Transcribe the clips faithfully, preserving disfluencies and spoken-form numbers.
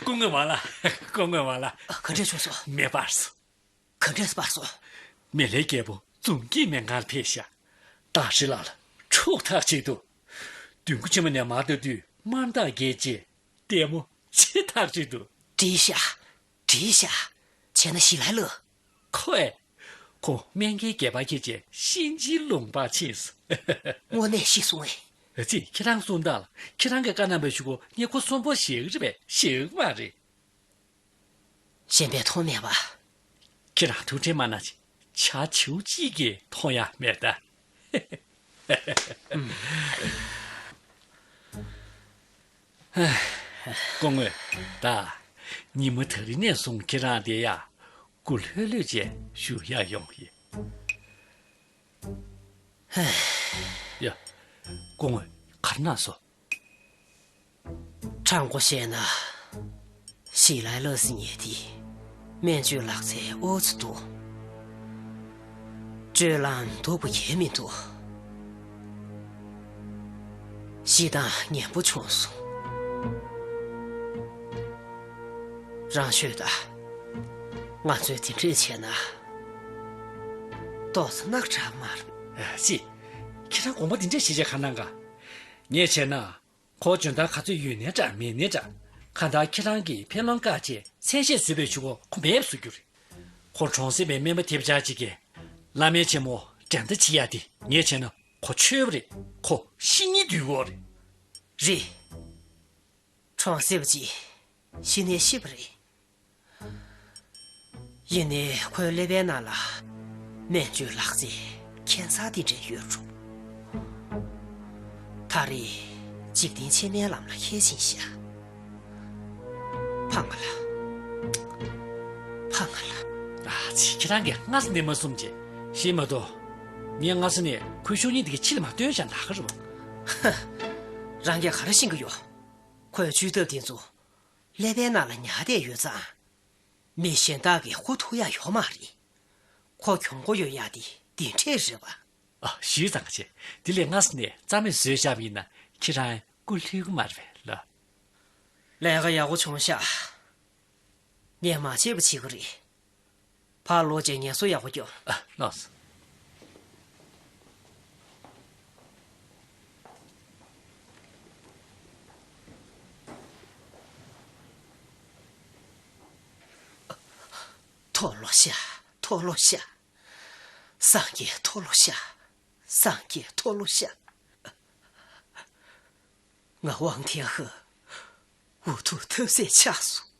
སྐུ་ངོ་མ་ལགས། སྐུ་ངོ་མ་ལགས། ག་འདྲས་བྱུང་སོང་། མེ་སྤར་སོང་། ག་འདྲས་སྤར་སོང་། མེ་ལྷའི་རྒྱལ་པོ་འཛུམ་གྱིས་མེ་མཁར་ཕེབས་ཤག་སྟག་ཧྲི་ལ་ལ་འཁྱུག་ཐག་ཆོད་འདུག་བདུད་འགོ་ཆེན་མོ་ནས་མར་ལྟ་དུས་དམར་མདངས་རྒྱས་རྗེས་ལྟད་མོ་ཆེ་ཐག་ཆོད་འདུག་བྲིས་ཤག་བྲིས་ཤག་བྱས་ན་ཞི་ལའི་ལགས། ཁོ་ཨེ། ཁོ་སྨན་མཁན་སྒལ་པར་འཁྱེར་བྱས་གཤིན་རྗེའི་ལུང་པར་ཕྱིན་སོང་། དངོས་གནས་ཤི་སོང་ཨེ། ཨ་ཙི། ཁྱེད་རང་གསུངས་དང་། ཁྱེད་རང་གིས་བཀའ་གནང་བའི་གཞུག་གུ་ངས་ཁོ་གསོན་པོ་བཞག་གི་རེད་པས། བཞག་གི་མ་རེད། གཞན་པས་མཐོང་མེད་པ། ཁྱེད་རང་ཐུགས་ཁྲལ་མ་གནང་བྱས། བྱ་བྱིའུ་གཅིག་གིས་མཐོང་ཡག་མེད་ད། སྐུ་ངོ། ད་ཉི་མ་དེ་རིང་ནས་བཟུང་ཁྱེད་རང་དེ་ཡ་སྐུ་ལྷོད་ལྷོད་བྱས་བཞུགས་ཡག་ཡོང་གི་ཡིན། ཡ། སྐུ་ངོ། ག་རེ་གནང་སོང་། དྲང་པོ་བཤད་ན། ཞི་ལའི་ལགས་ཟེར་མཁན་དེ་སྨན་བཅོས་ལག་རྩལ་ཨོ་ཙི་འདུག་སྤྲོད་ལམ་སྡུག་པོ་ཡེ་མི་འདུག་ཤི་སྟངས་ངན་པོ་བྱུང་སོང་། རང་ཤོད་དང་། ང་ཚོས་དེ་འདྲས་བྱས་ན། ཏོག་ཙམ་རྣག་ཁྲག་མར། ཨ་ཙི། ཁྱེད་རང་དགོངས་པ་འདི་འདྲས་བཞེས་བྱས་ག་རེ་གནང་ག་ངས་བྱས་ན། ཁོ་འཇོན་ཐང་ག་ཚོད་ཡོད་ནའི་འདྲ་མེད་ནའི་འདྲ། གང་ལྟར་ཁྱེད་རང་གིས་ཕན་སློང་བཀག་བྱས་མཚན་ཤས་བཟོས་པའི་གཞུག་གུ་ཁོ་མེད་པ་བཟོ་རྒྱུ་རེད། ཁོ་གྲོང་གསེབ་པའི་སྨན་པ་ཐེབས་ཆག་ཅིག་གིས། བླ་སྨན་ཆེན་མོ་འགྲན་ཟླ་བྱེད་ཡག་དེ་ངས་བྱས་ན་ཁོ་འཆོལ་བ་རེད། ཁོ་ཤི་སྙིང་འདོད་ཀྱི་ཡོད་རེད། རེད། གྲོང་གསེབ་ཅིག་ཤི་ནའི་ཤི་བ་རེད། ཡིན་ནའི་ཁོའི་ཀླད་པའི་ནང་ལ་སྨན་བཅོས་ལག་རྩལ་ཁྱད་མཚར་འདི་འདྲ་ཡོད་འགྲོ། ད་རེས་འཇིག་རྟེན་ཕྱི་མའི་ལམ་ལ་ཁྱེར་ཕྱིན་ཤག་ཕ་ང་ལ། ཕ་ང་ལ། ཨ་ཙི། ཁྱེད་རང་གིས་སྔ་ས་ནས་མ་གསུངས་བྱས། ཤེས་མ་གཏོགས། ངས་སྔ་ས་ནས་ཁོའི་ཤུགས་རྐྱེན་འདི་ག་ཕྱི་ལ་མ་བཏོན་བཞག་ན་ག་རེ་རེད་པ། ཧ། རང་གིས་ག་རེ་ཤེས་ཀྱི་ཡོད། ཁོའི་བཅོས་ཐབས་དེ་ཚོ་ཀླད་པའི་ནང་ལ་ཉར་བསྡད་ཡོད་ཙང་། མི་གཞན་དག་གིས་མགོ་ཐུག་ཡག་ཡོད་མ་རེད། ཁོ་གྱོང་པོ་ཡོང་ཡག་དེ་འདི་འདྲས་རེད་པ། ཨ། ཞུས་ཙང་ཁ་ཆེ། དེ་ལས་སྔ་ས་ནས་རྩ་མེད་བཟོས་བཞག་པ་ཡིན་ན་ཁྱེད་རང་སྐུ་ལྷོད་ཀྱི་མ་རེད་པས་ལགས། ལས་ཀ་ཡག་པོ་བྱུང་ཤག་ངས་མ་བྱས་པ་བྱེད་ཀྱི་རེད། ཕར་ལོག་བྱས་ངལ་གསོ་ཡག་པོ་རྒྱོབ། ཨ། ལགས་སོ། མཐོལ་ལོ་བཤགས། མཐོལ་ལོ་བཤགས། སངས་རྒྱས་མཐོལ་ལོ་བཤགས། སངས་རྒྱས་མཐོལ་ལོ་བཤགས། ང་དབང་ཐལ་ཧ། འུ་ཐུག་ཐབས་ཟད་ཆགས་སོང་།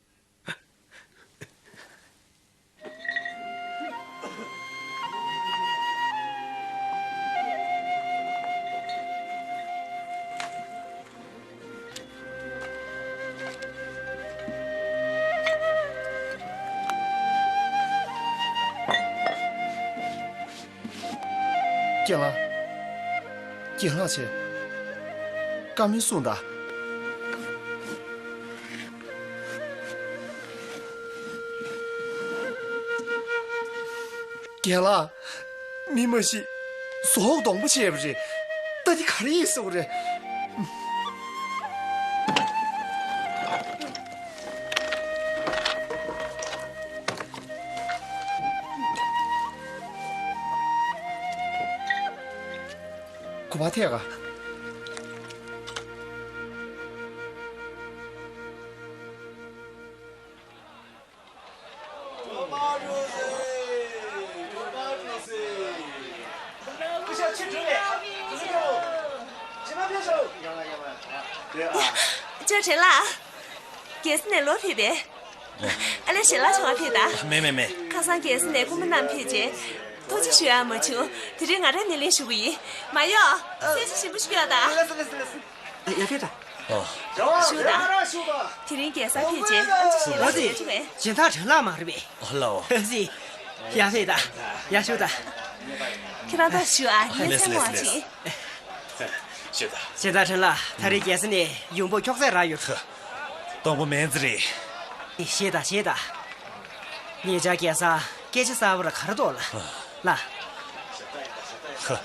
རྒན་ལགས། རྒན་ལགས་བྱས། བཀའ་མོལ་གསུངས་དང་། རྒན་ལགས། མི་མ་ཤི། ཟོག་སྡོང་པོ་བྱས་པ་རེད། ད་འདི་ག་རེ་ཡིན་ཟེར་བ་རེད། གོ་བ་ཐད་ག་ཅོ་དྲན་ལགས། རྒྱལ་ས་ནས་ལོག་ཕེབས་པས། ཨ་ལས་ཞལ་ལག་མཆོད་པར་ཕེབས་དང་། མེད་མེད་མེད། ཁ་སང་རྒྱལ་ས་ནས་སྐུ་མགྲོན་རྣམས་ཕེབས་རྗེས། ཐུགས་རྗེ་ཞུ་ཡག་མ་བྱུང་། དེ་རིང་ང་རང་ནས་ལེན་ཞུ་གི་ཡིན། མ་གཡོག་གསལ་བྱེད་ཞིམ་པོ་ཞིག་གཡོག་དང་། ཡ་ཕེབས་དང་། ཨོ། ཞུ་དང་། དེ་རིང་རྒྱལ་ས་ཕེབས་རྗེས་ཨམ་ཆི་ཞལ་ལག་ཞིག་ཡོད་ཅི་མེད། སྦྱིན་བདག་དྲན་ལགས་མ་རེད་པས། ཨོ་ལའོ། ཨ་ཙི། ཡ་ཕེབས་དང་། ཡ་ཞུ་དང་། ཁྱེད་རང་ད་ཞུ་ཨ། ངས་མཚན་མོ་ཕྱིན། ཤེས་དང་། ཤེས་དང་། ཁྲེན་ལགས། ད་རེས་རྒྱལ་ས་ནས་ཡོང་འབབ་ཁྱོག་ཚད་རག་ཡོད། ཧ། སྟོང་པ་མེན་ཙི་རེད། ཤེས་དང་། ཤེས་དང་། ཉེ་ཆར་རྒྱལ་སར་སྐད་ཆ་གསར་པ་ར་ག་རེ་འདུག་ལ། ལ། ཧ།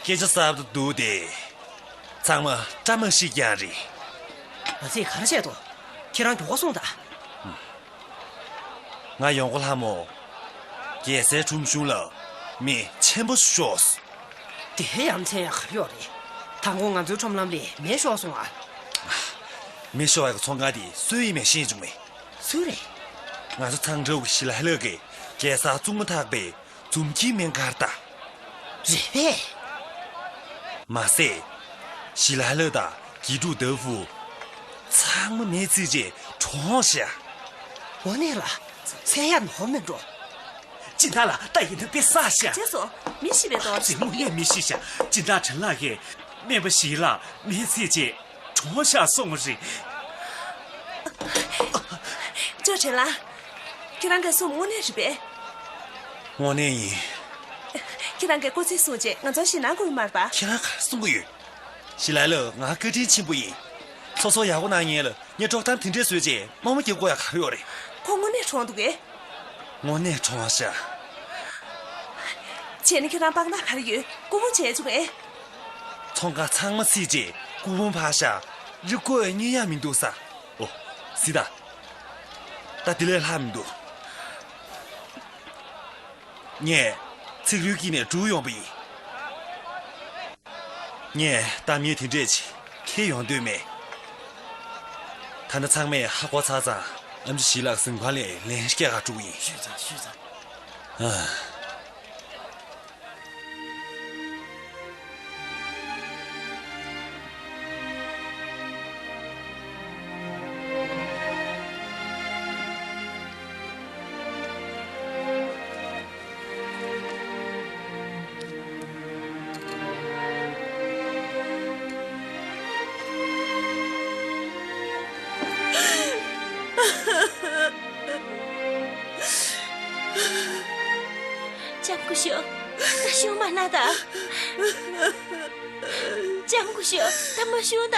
སྐད་ཆ་གསར་པ་འདུག་སྟེ། ཚང་མ་བཀྲ་མ་ཤིས་ཀྱང་རེད། ང་ཚོས་ག་རེ་བྱས་འདུག་ཁྱེད་རང་མགྱོགས་པོ་སོང་དང་། ང་ཡོང་གོ་ལྷ་མོ། རྒྱལ་སའི་ཁྲོམ་གཞུང་ལ་མི་ཆེན་པོ་ཤོག་དེ་ཡ་མཚན་ཡ་ག་རེ་ཡོད་རེད། དང་པོ་ང་ཚོའི་ཁྲོམ་ལམ་ལ་མེ་ཤོར་སོང་ཨ། མེ་ཤོར་བའི་ཚོང་ཁང་དེ་སུ་ཡིན་མིན་ཤེས་བྱུང་མེད། སུ་རེད། ང་ཚོ་ཚང་འདྲ་བོ་གི་ཞི་ལ་ལགས་ཀྱིས་རྒྱལ་སར་བཙུགས་མ་ཐག་པའི་འཛུམ་གྱིས་སྨན་ཁར་ལྟ། རེད་པས། མ་ཟད། ཞི་ལ་ལགས་དང་དགེ་ཕྲུག་ཏ་ཧྥུ། ཚང་མ་མེ་ཚིག་རྗེས་གྲོངས་ཤག་དངོས་གནས་ལ། མཚན་ཡ་ནོར་མེད་འགྲོ། སྦྱིན་བདག་ལགས་ད་ཡིན་ན་དཔེ་བསགས་ཤག་རྗེས་སུ་མི་ཤི་བའི་དོགས། རྗེས་མུ་ཡས་མི་ཤི་ཤག་སྦྱིན་བདག་ཁྲེན་ལགས་ཀྱིས་སྨན་པ་ཞི་ལ་མེ་ཚིག་རྗེས་གྲོངས་ཤག་གསུངས་པ་རེད། ཅོ་ཁྲེན་ལགས། ཁྱེད་རང་གིས་གསུངས་དངོས་གནས་རེད་པས། དངོས་གནས་ཡིན། ཁྱེད་རང་གིས་སྐུ་ཚེ་སྲུང་རྗེས་ང་ཚོར་ཞེད་སྣང་སྐུལ་མ་རེད་པ། ཁྱེད་རང་ག་རེ་གསུང་གི་ཡོད། ཞི་ལ་ལགས་ང་བཀའ་དྲིན་ཆེན་པོ་ཡིན། སོ་སོ་ཡག་པོ་གནང་མཁན་ལ་ངས་དཀྲོག་གཏམ་དེ་འདྲས་བཟོས་རྗེས་དམའ་མོ་རྒྱབ་དགོས་ཡ་ག་རེ་ཡོད་རེད། ཁོ་དངོས་གནས་གྲོངས་འདུག་གས། དངོས་གནས་གྲོངས་ཤག་བྱས་ན་ཁྱེད་རང་དཔང་རྟགས་ག་རེ་ཡོད། སྐུ་ཕུང་བྱས་བྱུང་ངས། ཚོང་ཁང་ཚང་མ་བསྲེགས་རྗེས་སྐུ་ཕུང་ཕར་བཞག་རི་མགོ་ཡང་རྙེད་ཡ་མི་འདུག་ས། ཨོ། གཟིགས་དང་། ད་དེ་ལས་ལྷག་མི་འདུག་ངས་ཚིག་རུས་དཀྱིལ་ནས་སྒྲུག་ཡོང་པ་ཡིན། ངས་གཏམ་ངན་དེ་འདྲས་ཅིག་འཁྱེར་ཡོང་འདོད་མེད། ད་ནི་ཚང་མས་ཧ་གོ་ཚར་ཙང་ཨེམ་ཆི་ཞི་ལགས་གཟིམ་ཁང་ལ་ལན་སྐྱེལ་ག་འགྲོ་གི་ཡིན། ཞུས་ཙང་ཞུས་ཙང་། ཨ། ལྕམ་སྐུ་ཞབས། ད་ཤོག་མ་ན་ད། ལྕམ་སྐུ་ཞབས། ད་མ་ཤོག་ད།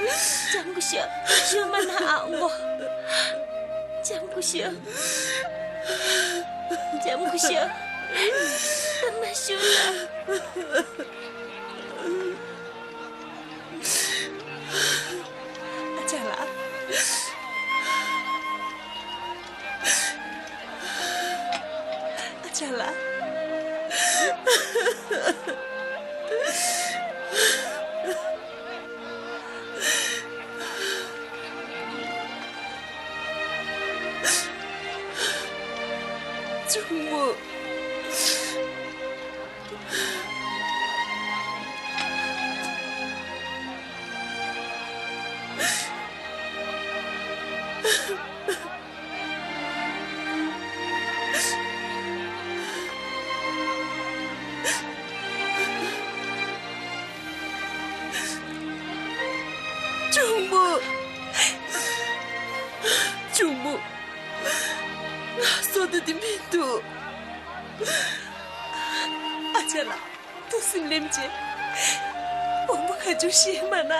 ལྕམ་སྐུ་ཞབས། ཤོག་མ་ན་ཨ་མགོ། ལྕམ་སྐུ་ཞབས། ལྕམ་སྐུ་ཞབས། ད་མ་ཤོག་ད། ཨ་ཅག་ལགས། ཨ་ཅག་ལགས། གཅུང་མོ། གཅུང་མོ། གཅུང་མོ། ང་བཟོ་ལྟ་འདི་མི་འདུག་ཨ་ཅག་ལགས། ཐུགས་སེམས་ལེམ་བྱས། དབང་པོ་ག་ཅུང་བཞེས་མ་གནང་།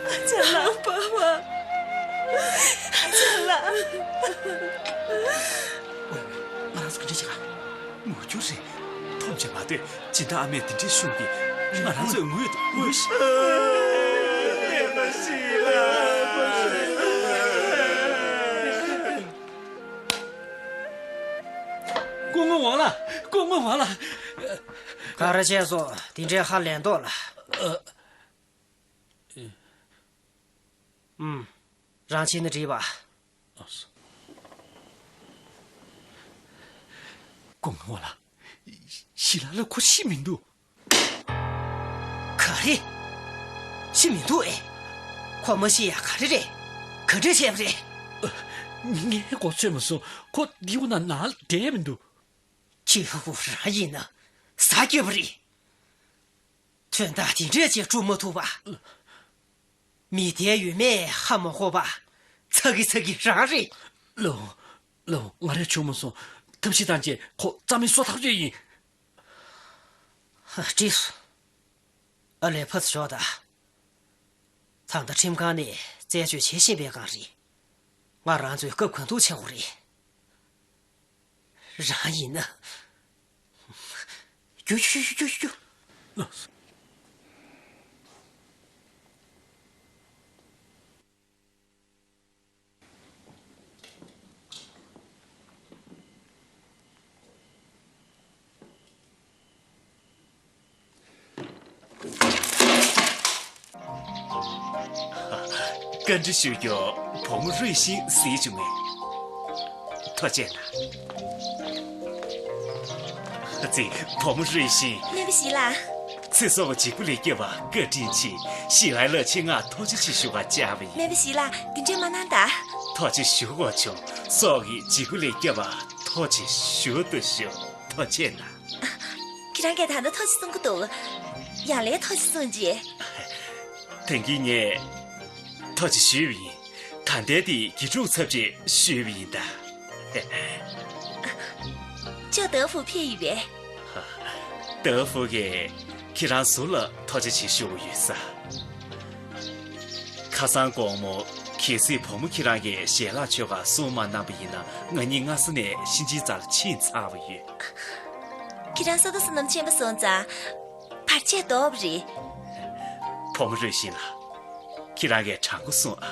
ཨ་ཅག་ལགས། པ་པ། ཨ་ཅག་ལགས། ང་རང་ཚོ་ག་འདྲ་བྱེད་ག་ངུ་རྒྱུ་རེད། ཐོམ་བྱས་མ་སྡོད། སྦྱིན་བདག་ཨ་མས་དེ་འདྲས་གསུངས་ཏེ། ང་རང་ཚོས་ངུས་ངུས་ཤིག་སྐུ་ངོ་ཝང་ལགས། སྐུ་ངོ་ཝང་ལགས། ག་རེ་བྱས་སོང་། དེ་འདྲའི་ཧ་ལས་མདོག་ལ། ཨུམ། རང་བྱས་ན་འགྲིག་པ། སྐུ་ངོ་ཝང་ལགས། ཞི་ལ་ལགས་ཁོ་ཤི་མི་འདུག་ག་རེ། ཤི་མི་འདུག་ཨེ། ཁོ་མ་ཤི་ཡ་ག་རེ་རེད། ག་འདྲས་བྱས་པ་རེད། ངས་གོ་ཚོད་མ་སོང་། ཁོ་འདི་འོ་ན་ནང་བསྡད་མི་འདུག་ཁྱེད་ཁོ་རང་ཡིན་ན་ཟ་རྒྱུ་བ་རེད། དོན་དག་དེ་འདྲས་ཅིག་སྒྲུབ་མ་ཐུབ་པ། མི་དེའི་ཡོད་མེད་ཧ་མ་གོ་བ། ཚ་གི་ཚ་གི་རང་རེད། ལོ། ལོ། ང་རས་ཆོག་མ་སོང་། ཐབས་ཤེས་བཏང་བྱས་ཁོ་རྩ་མེད་བཟོ་ཐག་ཆོད་ཡིན། ཧ། འགྲིག་སོང་། ཨ་ལས་ཕར་ཚུར་ཞོག་ད། ད་ལྟ་ཁྲིམས་ཁང་ནས་རྩད་གཅོད་བྱེད་བཞིན་པའི་སྒང་རེད། ང་རང་ཚོས་སྐབས་གང་ཐུག་བྱེད་དགོས་རེད། རང་ཡིན་ན། རྒྱུགས་རྒྱུགས་རྒྱུགས་རྒྱུགས། ལགས་སོ། བཀའ་འདྲི་ཞུ་རྒྱུ་བུ་མོ་རུས་ཤིང་གཟིགས་བྱུང་ངས། ཐུགས་རྗེ་གནང་། ཙི། བུ་མོ་རུས་ཤིང་། སྨན་པ་ཞིག་ལ། ཚེ་སྲོག་འཇིགས་པ་ལས་སྐྱོབ་པར་བཀའ་དྲིན་ཆེ། ཞི་ལའི་ལ་ཆེད་མངགས་ཐུགས་རྗེ་ཆེ་ཞུ་བར་བཅར་བ་ཡིན། སྨན་པ་ཞིག་ལ་འདི་འདྲས་མ་གནང་ད། ཐུགས་རྗེ་ཞུ་དགོས་བྱུང་། སྲོག་གི་འཇིགས་པ་ལས་སྐྱོབ་པར་ཐུགས་རྗེ་ཞུ་དང་ཞུ། ཐུགས་རྗེ་གནང་། ཁྱེད་རང་གིས་ད་ལྟ་ཐུགས་རྗེ་གསུང་གི་འདུག་ཡང་ལས་ཐུགས་རྗེ་གསུང་རྗེས། དེང་གི་ངས་ཐུགས་རྗེ་ཞུས་པ་ཡིན། ད་ལྟའི་དེ་དགེ་ཕྲུག་ཚབ་ཅེས་ཞུས་པ་ཡིན་ད། ཅོ་ཏེ་ཧྥུ་ཕེབས་ཡོད་པས། ཏེ་ཧྥུ་གིས་ཁྱེད་རང་ཟུར་ལ་ཐུགས་རྗེ་ཆེ་ཞུ་གི་ཡོད་ས། ཁ་སང་དགོང་མོ་གལ་སྲིད་བུ་མོ་ཁྱེད་རང་གིས་ཞལ་ལག་མཆོད་གར་གསུང་མ་གནང་པ་ཡིན་ན། ང་གཉིས་སྔ་ས་ནས་གཤིན་རྗེའི་རྩ་ལ་ཕྱིན་ཚར་བ་ཡོད། ཁྱེད་རང་ས་ད་བསོད་ནམས་ཆེན་པོ་སོང་ཙང་བར་ཆད་ལྡོག་པ་རེད། བུ་མོ་རུས་ཤིང་ལགས། ཁྱེད་རང་གིས་དྲང་པོ་གསུངས་ཨ།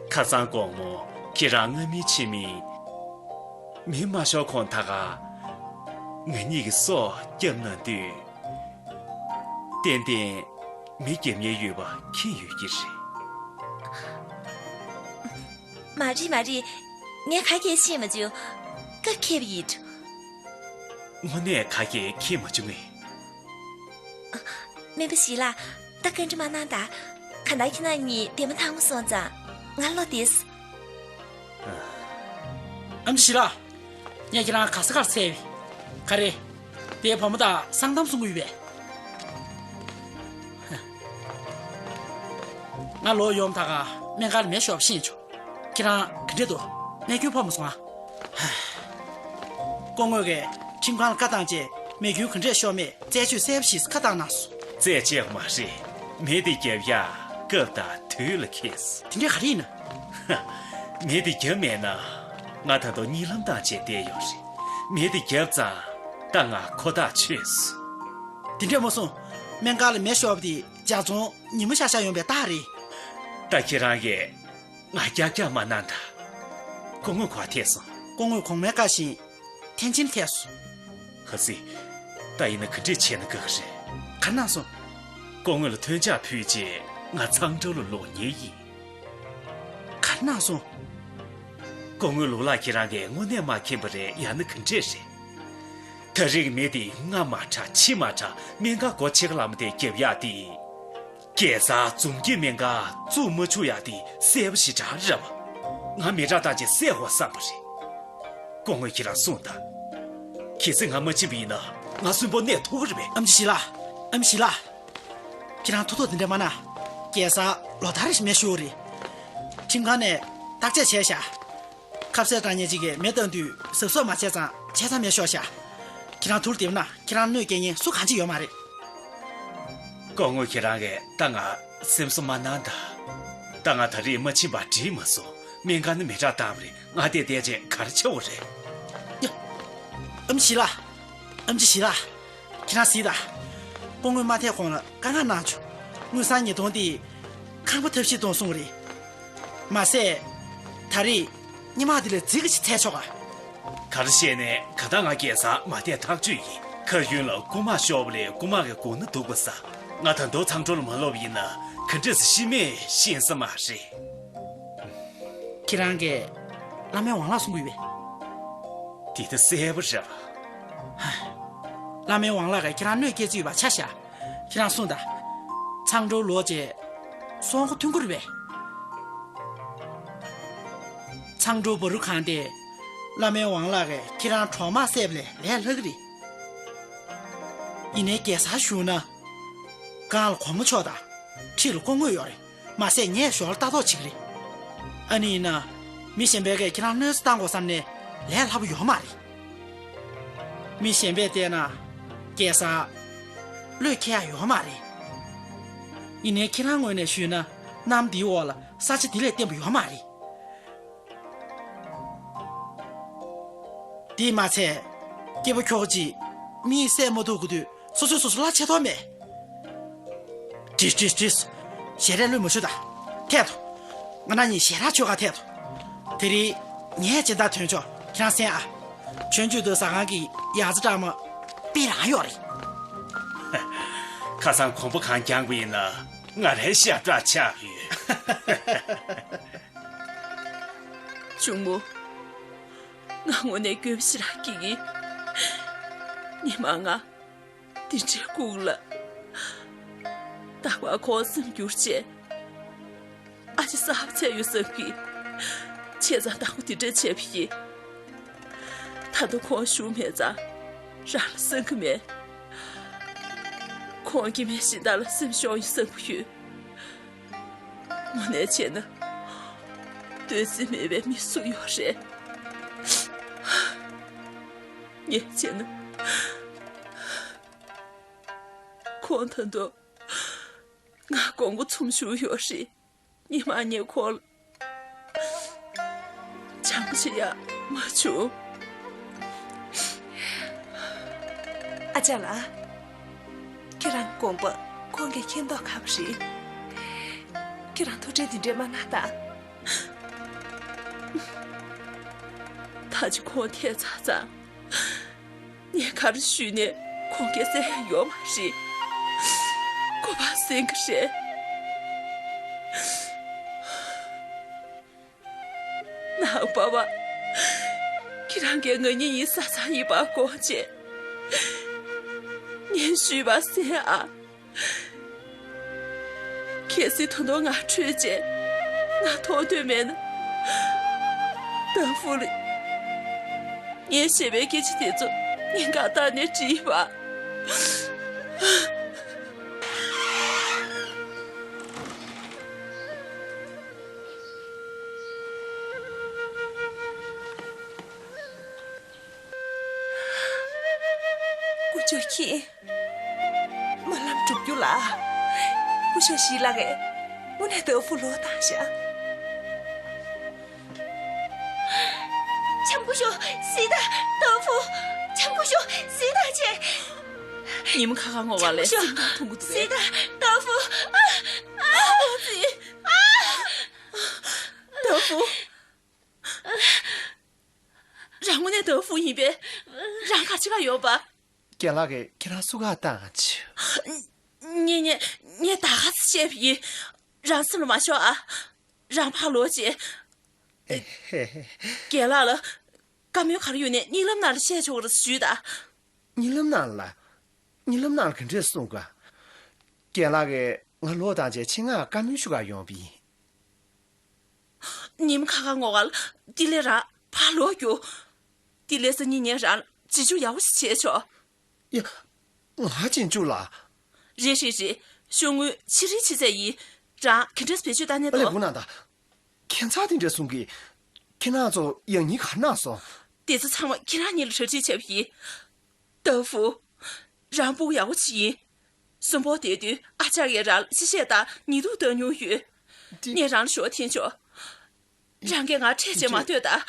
ཁ་སང་དགོང་མོ་ཁྱེད་རང་སྔ་མིན་ཕྱི་མིན་མི་མ་ཤོར་གོང་ད་ག་ང་གཉིས་ཀྱི་སྲོག་སྐྱབས་གནང་དུས། ཏན་ཏན་མི་རྒྱབ་ཉེན་ཡོད་པ་མཁྱེན་ཡོད་ཀྱི་རེད། མ་རེད་མ་རེད། ངས་ག་གེ་ཤེས་མ་བྱུང་། སྐབས་འཁེལ་བ་ཡིན། དངོས་གནས་ག་གེ་མཁྱེན་མ་བྱུང་ངས། སྨན་པ་ཞིག་ལ་ད་བཀའ་འདྲི་མ་གནང་ད། གང་ལྟར་ཁྱེད་རང་གཉིས་བདེ་མོ་ཐང་མོ་སོང་ཙང་ང་བློ་བདེ་སོང་། ཨམ་ཆི་ཞིག་ལ། ངས་ཁྱེད་རང་ག་ས་གར་འཚོལ་བས། ག་རེ། དེའི་བུ་མོ་དང་སང་གཏམ་གསུང་གི་ཡོད་པས། ང་ལོག་ཡོང་ད་ག་སྨན་ཁང་ལ་མེ་ཤོར་བ་ཤེས་བྱུང་། ཁྱེད་རང་ག་འདྲས་འདུག་རྨས་སྐྱོན་ཕོག་མ་སོང་ཨ། སྐུ་ངོ་གིས་ཁྲིམས་ཁང་ལ་བཀའ་བཏང་རྗེས་རྨས་སྐྱོན་ག་འདྲས་ཤོར་མེད་རྩད་གཅོད་གསལ་པོ་ཞིག་བཀའ་བཏང་གནང་སོང་། རྩད་གཅོད་མ་རེད། མེ་དེ་རྒྱབ་ཡག་སྐབས་དང་དུས་ལ་འཁེལ་སོང་། དེ་འདྲས་ག་རེ་ཡིན་ན། མེ་དེ་རྒྱབ་མེད་ན་ང་ད་དུང་གཉིད་ལམ་བཏང་བྱས་བསྡད་ཡོད་རེད། མེ་དེ་རྒྱབ་ཙང་ད་ང་ཁོ་ཐག་ཆོད་སོང་། དེ་འདྲས་མ་སོང་། སྨན་ཁང་ལ་མེ་ཤོར་བ་དེ་ཇ་ཚོང་ཉིན་མོ་ཤར་ཤར་ཡོང་བའི་རྟགས་རེད། ད་ཁྱེད་རང་གིས་ང་རྒྱག་རྒྱག་མ་གནང་ད། སྐུ་ངོ་ག་པར་ཐད་སོང་། སྐུ་ངོ་གོང་མའི་བཀའ་བཞིན་ཐེན་ཅིན་ཐད་སོང་། ཧ་སི། ད་ཡིན་ན་ག་འདྲས་བྱས་ན་དགའ་གི་རེད། ག་རེ་གནང་སོང་། སྐུ་ངོ་ལ་མཐུན་ཕྱག་ཕུལ་རྗེས་ང་ཚང་ཀྲོའུ་ལ་ལོག་ཉེ་ཡིན། ག་རེ་གནང་སོང་། སྐུ་ངོའི་ལུག་ལག་ཁྱེད་རང་གིས་དངོས་གནས་མ་མཁྱེན་པ་རེད། ཡང་ན་ག་འདྲས་རེད། ད་རེས་ཀྱི་མེ་དེ་སྔ་མ་དྲག་ཕྱི་མ་དྲག་སྨན་ཁང་སྒོ་ཕྱེ་ཁ་ལ་མ་དེ་རྒྱབ་ཡག་དེ། གེ་སར་འཛོམས་སྐྱིད་སྨན་ཁང་བཙུགས་མ་བཅུག་ཡག་དེ་གསལ་པོ་ཞེ་དྲག་རེད་པ། ང་མི་དྲག་བཏང་བྱས་བསད་དགོས་བསམ་པ་རེད། སྐུ་ངོ་ཁྱེད་རང་གསུངས་དང་། གལ་སྲིད་ང་མ་ཕྱིན་པ་ཡིན་ན་ང་གསོན་པོ་གནས་ཐུབ་ཀྱི་རེད་པས། ཨམ་ཆི་ཞིག་ལ། ཨམ་ཆི་ཞིག་ལ། ཁྱེད་རང་ཐུགས་དོགས་དེ་འདྲ་མ་གནང་། གེ་སར་ལོ་ལྟར་རེ་བཞིན་མེ་ཤོར་རེད། ཁྲིམས་ཁང་ནས་བརྟག་དཔྱད་བྱས་ཤག་ཁ་ཟས་གྲང་ཉེ་གཅིག་གིས་མེ་བཏང་དུས་གཟབ་གཟབ་མ་བྱས་ཙང་བྱས་ཙང་མེ་ཤོར་ཤག་ཁྱེད་རང་ཐུགས་བདེ་པོ་གནང་། ཁྱེད་རང་གནོད་སྐྱེལ་མཁན་སུ་གང་ཅི་ཡོད་མ་རེད། སྐུ་ངོ་ཁྱེད་རང་གིས་ད་ང་སེམས་གསོ་མ་གནང་ད། ད་ང་ད་རེས་མ་ཕྱིན་པ་འགྲིག་མ་སོང་། སྨན་ཁང་ནས་མེ་དྲག་བཏང་བ་རེད། ང་འདིར་བསྡད་བྱས་ག་རེ་བྱེད་དགོས་རེད། ཡ། ཨམ་ཆི་ཞིག་ལ། ཨམ་ཆི་ཞིག་ལ། ཁྱེད་རང་གཟིགས་དང་། སྐུ་ངོས་མ་ཐད་གོང་ལ་བཀའ་མངགས་གནང་བྱུང་། དངུལ་སྲང་ཉིས་སྟོང་དེ་ཁང་པ་ཐབས་ཤེས་གཏོང་གསུངས་པ་རེད། མ་ཟད། ད་རེས་སྔོན་མ་དེ་ལས་རྫིག་གི་ཅིག་འཚོལ་ཆོག་ག་ག་རེ་བཤད་ནའི་ག་ད་ང་རྒྱལ་ས་མ་བལྟས་ཐག་ཆོད་ཡིན། མཁའ་དབྱིངས་ལ་རྐུན་མ་ཤོར་བ་ལས་རྐུན་མ་གི་སྒོ་ན་འདུག་པ་ས། ང་ད་དུང་ཚང་ཀྲོའུ་ལ་མ་ལོག་པ་ཡིན་ན་ག་འདྲས་སེ་ཤི་མིན་ཤེས་ས་མ་རེད། ཁྱེད་རང་གིས་བླ་མའི་ཝང་ལགས་གསུང་གི་ཡོད་པས། དེ་ད་གསལ་པོ་རེད་པ། བླ་མའི་ཝང་ལགས་ཀྱིས་ཁྱེད་རང་གནོད་སྐྱེལ་རྩིས་ཡོད་པ་ཆ་བཞག་ཁྱེད་རང་གསུངས་དང་། ཚང་ཀྲོའུ་ལོག་བྱས་སྲོག་མགོ་ཐོན་གྱི་རེད་པས། ཚང་ཀྲོའུ་བ་རུ་ཁང་དེ་བླ་མའི་ཝང་ལགས་ཀྱིས་ཁྱེད་རང་གྲོག་མ་བསད་པ་ལས་ལས་སླ་གི་རེད། ཡིན་ནའི་རྒྱལ་སར་ཞུ་ན། སྒང་ལ་གོང་མ་མཆོག་དང་། འཁྲིས་ལ་སྐུ་ངོ་ཡོད་རེད། མ་ཟད་ངས་ཞོར་ལྟ་རྟོག་བྱེད་ཀྱི་རེད། ཨ་ནི་ཡིན་ན། མི་གཞན་པས་ཀྱིས་ཁྱེད་རང་གནོད་འཚེ་བཏང་དགོས་བསམ་ནས་ལས་སླ་པོ་ཡོད་མ་རེད། མི་གཞན་པས་བལྟས་ན། རྒྱལ་སར་བློས་འཁེལ་ཡག་ཡོད་མ་རེད། ཡིན་ནའི་ཁྱེད་རང་ངོས་ནས་ཞུས་ན་གནམ་འདིའི་འོག་ལ་ས་ཆ་འདི་ལས་བརྟན་པོ་ཡོད་མ་རེད། དེས་མ་ཚད། སྐྱེ་བོ་ཁྱོ་ག་ཅིག་མི་ཡིས་བསད་མ་ཐུབ་དགོས་དུས་སོ་སོས་སོ་སོ་གླ་ཆད་ཐོག་མེད། བྲིས་བྲིས་བྲིས། ཞལ་རས་བླུགས་མ་ཆོག་ད། ཐད་དོ། ང་རང་གཉིས་ཞལ་རས་མཆོད་གར་ཐད་དོ། དེ་རིང་ངས་སྦྱིན་བདག་ཐོན་ཆོག་ཁྱེད་རང་གསན་ཨ། ཆོས་རྒྱུད་དུ་ཟ་ཁང་གི་ཡང་རྩེ་སྦྲགས་མ་པི་རང་ཡོད་རེད། ཁ་སང་གོམ་པ་གང་བརྒྱངས་པ་ཡིན་ན་ང་རའི་ཞབས་བྲག་ཆགས་ཡོད། གཅུང་མོ། ང་དངོས་གནས་སྐྱོ་པོ་ཞེ་དྲག་སྐྱེས་ཀྱི། ཉི་མ་ང་འདི་འདྲའི་སྒུག་ལ། རྟག་པར་ཁོང་སེམས་འགྱུར་བྱས། ཨ་ཅེ་གསར་པ་བཙལ་ཡོང་བསམ་གི། བྱས་ཙང་བདག་པོ་འདི་འདྲ་བྱས་པ་ཡིན། ད་དུང་ཁོང་བཞུགས་མེད་ཙང་རང་ལ་བསམ་གི་མེད། ཁོང་གིས་ངའི་གཞན་དག་ལ་སེམས་ཤོར་ཡོང་བསམ་གི་ཡོད། དངོས་གནས་བྱས་ན། འདོད་སྲེད་མེད་པའི་མི་སུ་ཡོད་རེད། ངས་བྱས་ན། ཁོང་ད་དུང་ང་དགོངས་པ་ཚོམ་ཞུགས་ཡོད་རེད། ཉི་མ་ངས་ཁོང་ལ་བྱམས་པོ་བྱེད་ཡག་མ་བྱུང་། ཨ་ཅག་ལགས། ཁྱེད་རང་དགོངས་པ་ཁོང་གིས་མཁྱེན་མདོག་ཁ་པོ་རེད། ཁྱེད་རང་ཐུགས་ཁྲལ་འདི་འདྲས་མ་གནང་དང་། ད་ཅི་ཁོང་ཐད་ཚར་ཙང་། ངས་ག་རེ་ཞུས་ནས་ཁོང་གིས་གསན་ཡག་ཡོད་མ་རེད། ཁོ་པ་གསན་གི་རེད། ནང་པ་བ། ཁྱེད་རང་གིས་ང་གཉིས་གཉིས་ས་ཚང་ཡིན་པ་དགོངས་བྱས། ངས་ཞུས་པ་གསན་ཨ། གལ་སྲིད་ད་དུང་ང་འཕྲོད་བྱས་ང་མཐོང་འདོད་མེད་ན། ཏ་ཧྥུ་ལ་ངས་བཤད་པའི་སྐད་ཆ་དེ་ཚོ་སྙིང་གར་བཏགས་ནས་དྲིས་པ། སྐུ་ཞབས་ཁྱེད། སྨོན་ལམ་འགྲུབ་རྒྱུ་ལ། སྐུ་ཞབས་ཞི་ལགས་ཀྱིས་དངོས་གནས་ཏ་ཧྥུ་ལོག་བཏང་ཤག་བྱམས་སྐུ་ཞབས་ཞི་ལྟ། ཏ་ཧྥུ། བྱམས་སྐུ་ཞབས་ཞི་ལྟ་བྱས། ཉིན་མོ་ཁ་ཁ་ངོ་བ་ལས་སེམས་ཐག་ཐུང་གི་འདུག་གས། ཞི་ལྟ། ཏ་ཧྥུ། ཨ། ཨ། ཨ། ཏ་ཧྥུ། རང་དངོས་གནས་ཏ་ཧྥུ་ཡིན་པས། རང་ག་ཅི་ག་ཡོད་པ། རྒན་ལགས་ཀྱིས་ཁྱེད་རང་སུ་ག་བཏང་ཆི། ངས་ངས་ངས་ད་ག་ཚོད་བཤད་པ་ཡིན། རང་སེམས་ལ་མ་ཤོར་ཨ། རང་ཕར་ལོག་ཅིག་ཨེ་ཧེ་ཧེ། རྒན་ལགས་ལ། བཀའ་མོལ་ག་རེ་ཡོད་ནས་གཉིད་ལམ་ནང་ལ་བཤད་ཆོག་གི་རེད་ཞུས་ད། གཉིད་ལམ་ནང་ལ། གཉིད་ལམ་ནང་ལ་ག་འདྲས་གསུང་ག། རྒན་ལགས་ཀྱིས་ང་ལོག་བཏང་རྗེས་ཆེད་མངགས་བཀའ་མོལ་ཞུ་ག་ཡོང་བ་ཡིན། ཉིན་མོ་ཁ་ཁ་ངོ་ག་ལ་དེ་ལས་རང་ཕར་ལོག་རྒྱུགས། དེ་ལས་སང་ཉིན་ངས་རང་ལ་རྗེས་འཇུག་ཡག་པོ་ཞིག་བྱས་ཆོག་ཡ། ང་རྗེས་འཇུག་ལ། རེད་རེད་རེད། ཤོག་ངོས་ཕྱི་རིལ་ཕྱི་ཚད་ཡིན། རང་ག་འདྲས་བེད་སྤྱོད་བཏང་ནས་ཨ་ལས་དོ། སྒུག་གནང་དང་། ཁྱད་མཚར་དེ་འདྲ་གསུང་གི། ཁྱེད་རང་ཚོ་ཡང་སྙིང་ག་རེ་གནང་སོང་། དེ་ཚོ་ཚང་མ་ཁྱེད་རང་གཉིས་ལ་གྲ་སྒྲིག་བྱས་པ་ཡིན། ཏ་ཧྥུ། རང་ཕྲུ་གུ་ཡག་པོ་ཅིག་ཡིན། གསོན་པོ་བསྡད་དུས་ཨ་ཅག་གིས་རང་ལ་གཅེས་བཤད་དང་ཉེས་འདུག་བཏང་མྱོང་ཡོད། འདི། ངས་རང་ལ་ཞུ་བ་འཐེན་ཆོག་རང་གིས་ང་འཕྲད་བྱེད་མ་འདི། སྡོད་ད།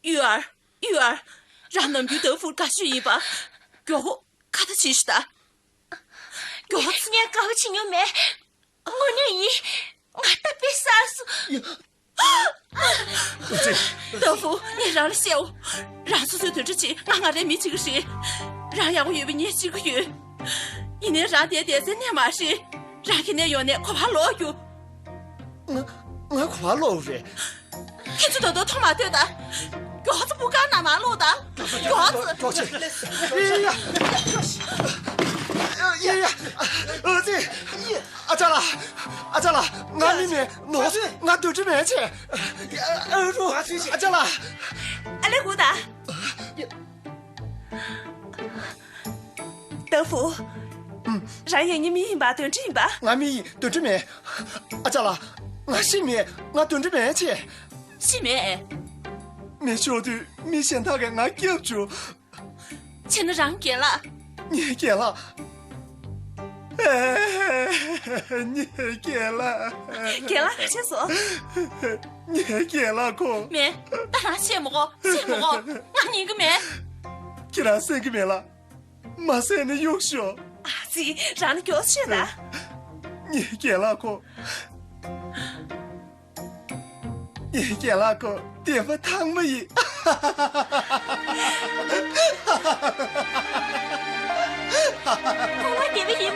གཡུ་ཨར། གཡུ་ཨར། རང་ནམ་རྒྱུན་ཏ་ཧྥུ་དགའ་ཤོས་ཡིན་པ། མགྱོགས་པོ་ཁ་ཏ་བྱེད་ཤོག་ད། མགྱོགས་པོ་ཚིག་ངན་དགའ་པོ་བྱེད་མྱོང་མེད། དངོས་གནས་ཡིན། ང་ད་དཔེ་གསར་སོང་། ཡ། ཨ་ཙི། ཏ་ཧྥུ། ངས་རང་ལ་བཤད་འོ། རང་སོ་སོའི་དོན་དག་བྱེད། ང་ང་རའི་མི་བྱེད་ཀྱི་རེད། རང་ཡག་པོ་ཡོད་པ་ངས་བྱེད་ཀྱི་ཡོད། ཡིན་ནའི་རང་དེར་བསྡད་སའི་གནས་མ་རེད། རང་གི་གནས་ཡོང་ནས་ག་པར་ལོག་རྒྱུགས། ང་ང་ག་པར་ལོག་རེད། ཁྱེད་ཚོ་ད་དུང་མཐོང་མ་ཐོས་ད། མགྱོགས་ཙམ་སྤུ་ཁང་ནང་མར་ལོག་ད། མགྱོགས་ཙམ། མགྱོགས་ཆེ། ཡ་ཡ། ཡ་ཡ། ཨ་ཙི། ཨ་ཅག་ལགས། ཨ་ཅག་ལགས། ང་མི་མེད་ནོ། ང་འདོད་འདྲི་མེད་ཆེ། ཨ་རུ། ཨ་ཅག་ལགས། ཨ་ལས་སྒུག་ད། ཏ་ཧྥུ། ཨུམ། རང་ཡང་ངའི་མི་ཡིན་པ་འདོད་འདྲི་ཡིན་པ། ང་མི་ཡིན་འདོད་འདྲི་མེད། ཨ་ཅག་ལགས། ང་ཤི་མེད། ང་འདོད་འདྲི་མེད་ཆེ། ཤི་མེད། མི་ཤོར་དུས་མི་གཞན་དག་གིས་ང་སྐྱབས་བྱུང་། བྱས་ན་རང་རྒན་ལགས། ངའི་རྒན་ལགས། ངའི་རྒན་ལགས། རྒན་ལགས་ག་བྱས་སོང་། ངའི་རྒན་ལགས་ཁོ། མེད། ད་རང་བཤད་མི་དགོས། བཤད་མི་དགོས། ང་ཉན་གི་མེད། ཁྱེད་རང་གསན་གི་མེད་ལ། མ་གསན་ན་གཡུག་ཤོག་ཨ་ཙི། རང་ལ་མགྱོགས་ཤོད་ད། ངའི་རྒན་ལགས་ཁོ། ངའི་རྒན་ལགས་ཁོ་བདེན་པ་ཐང་མ་ཡིན། ཁོ་བ་བདེན་པ་ཡིན།